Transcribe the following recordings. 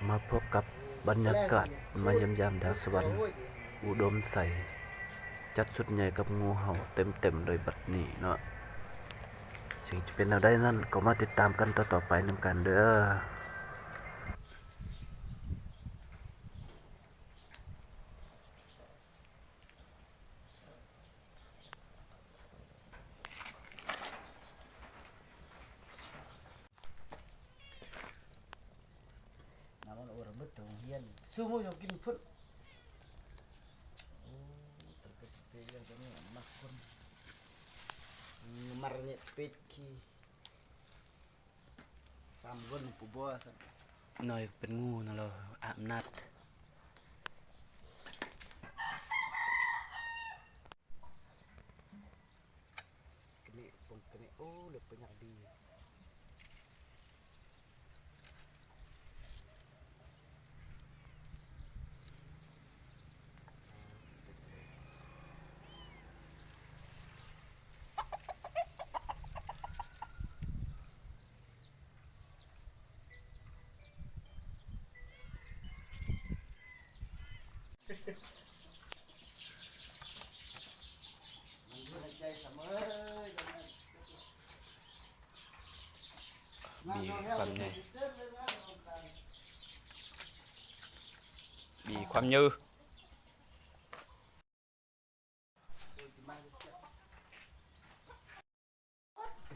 ມາພົບກັບບັນຍາກາດມາຢ້ຽມຢາມດາວສະຫວັນອຸດົມໄຊ ຈັດຊຸດໃຫຍ່ກັບງູເຫົ່າເຕັມໆເລີຍບັດນີ້ເນາະ. ສິ່ງຈະເປັນແນວໃດນັ້ນກໍມາຕິດຕາມກັນຕໍ່ໆໄປນຳກັນເດີ້. ນ້ຳມັນໂອລະເບິດໂຮງຮຽນ ຊູມື້ຢາກກິນພຸ້ນ. ໂອ້ ຕະກະເຕຍໂຕນີ້ມັກຄົນ ມັນເນຍເປັດຂີ້ ສາມຄົນປູບໍ່ຊັ້ນ ນ້ອຍເປັນງູນະລະ ອຳນາດ. ກະເນະ ປົງກະເນະ ໂອ້ ເລັບປະຫຍັກດີ. ບີຄວາມໃຫຍ່ ບີຄວາມຍື.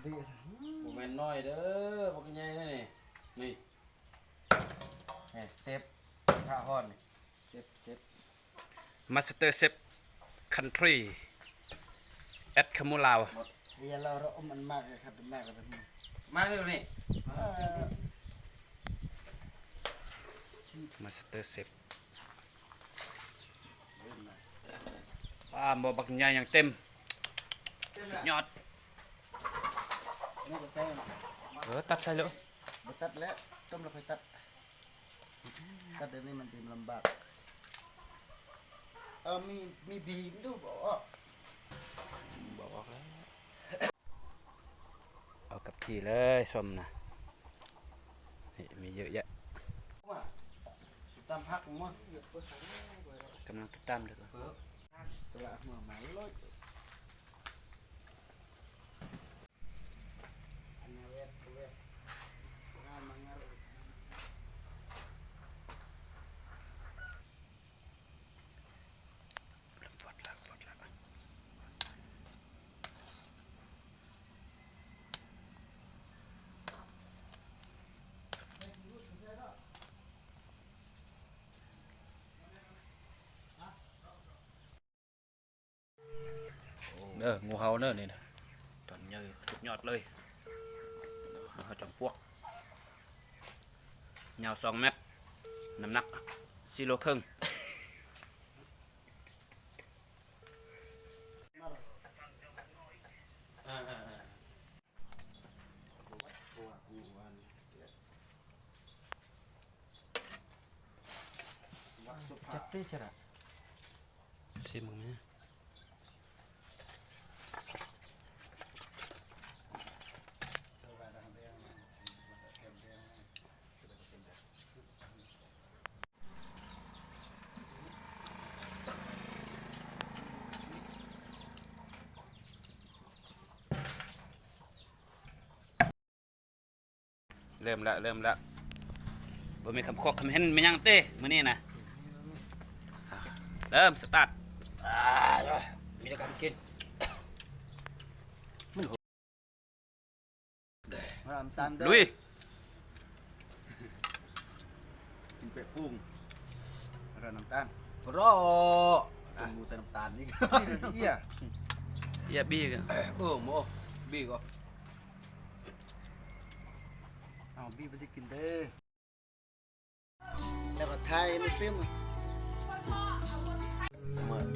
ບໍ່ແມ່ນນ້ອຍເດີ້ ບັກໃຫຍ່ເດີ້ນີ້ ນີ້ ນີ້ເຊຟກະທະຮ້ອນນີ້ ເຊຟ ເຊຟ ມາສເຕີເຊຟຄັນທຣີ ແອັດຄາມູລາວ ຢ່າລາວເອົາມັນມາກຄັດມາກ ມາເລີຍນີ້ ເອີ ມາສເຕີເຊຟ. ປາໝໍ້ບັກໃຫຍ່ຍັງເຕັມ ສຸດຍອດ. ເອີ ຕັດໃສ່ເລີຍ ບໍ່ຕັດແລ້ວ ຕົ້ມແລ້ວຄ່ອຍຕັດ ຕັດແບບນີ້ມັນຊິລຳບາກ. ເອີ ມີ ມີບີກະດູກບໍ່ອອກ ບໍ່ອອກແລ້ວ. ເອົາກັບທີ່ເລີຍ ສົ້ມນະ ນີ້ມີເຍອະແຍະ ຕຳຜັກໝົດ ກຳລັງຕິດຕາມເດີ້. ເດີ ງູເຫົ່າເດີນີ້ນະ ຕອນໃຫຍ່ສຸດຍອດເລີຍ ເຮົາຈອມປວກ ຍາວສອງແມັດ ນ້ຳໜັກສີ່ໂລເຄິ່ງ. ຈັດເຕຈະລະ ຊີມເບິ່ງແມະ. ເລີ່ມລະ ເລີ່ມລະ ບໍ່ມີຄຳຄອກຄຳເຫັນແມ່ນຫຍັງເຕ ມື້ນີ້ນະ ເລີ່ມສະຕາດ ມີແຕ່ການກິນ. ນ້ຳຕານເດີ ລຸຍ ກິນເປະຟຸງ ແລ້ວນ້ຳຕານ ໂອ້ ຈົນໝູໃສ່ນ້ຳຕານອີກ ເອີຍ ເອີຍ ບີກະ ເອີ ໝູ ບີກະ ເອົາ ບີໄປຊິກິນເດີ. ແລ້ວກໍຖ່າຍໃຫ້ມັນເຕັມ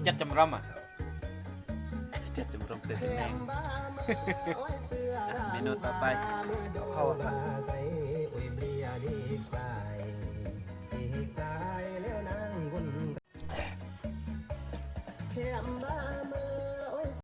ຈັດຈຳລຳ ອະ ຈັດຈຳລຳເປັນແນງ ເມນູຕໍ່ໄປ ເຂົ້າ ເຂົ້າ.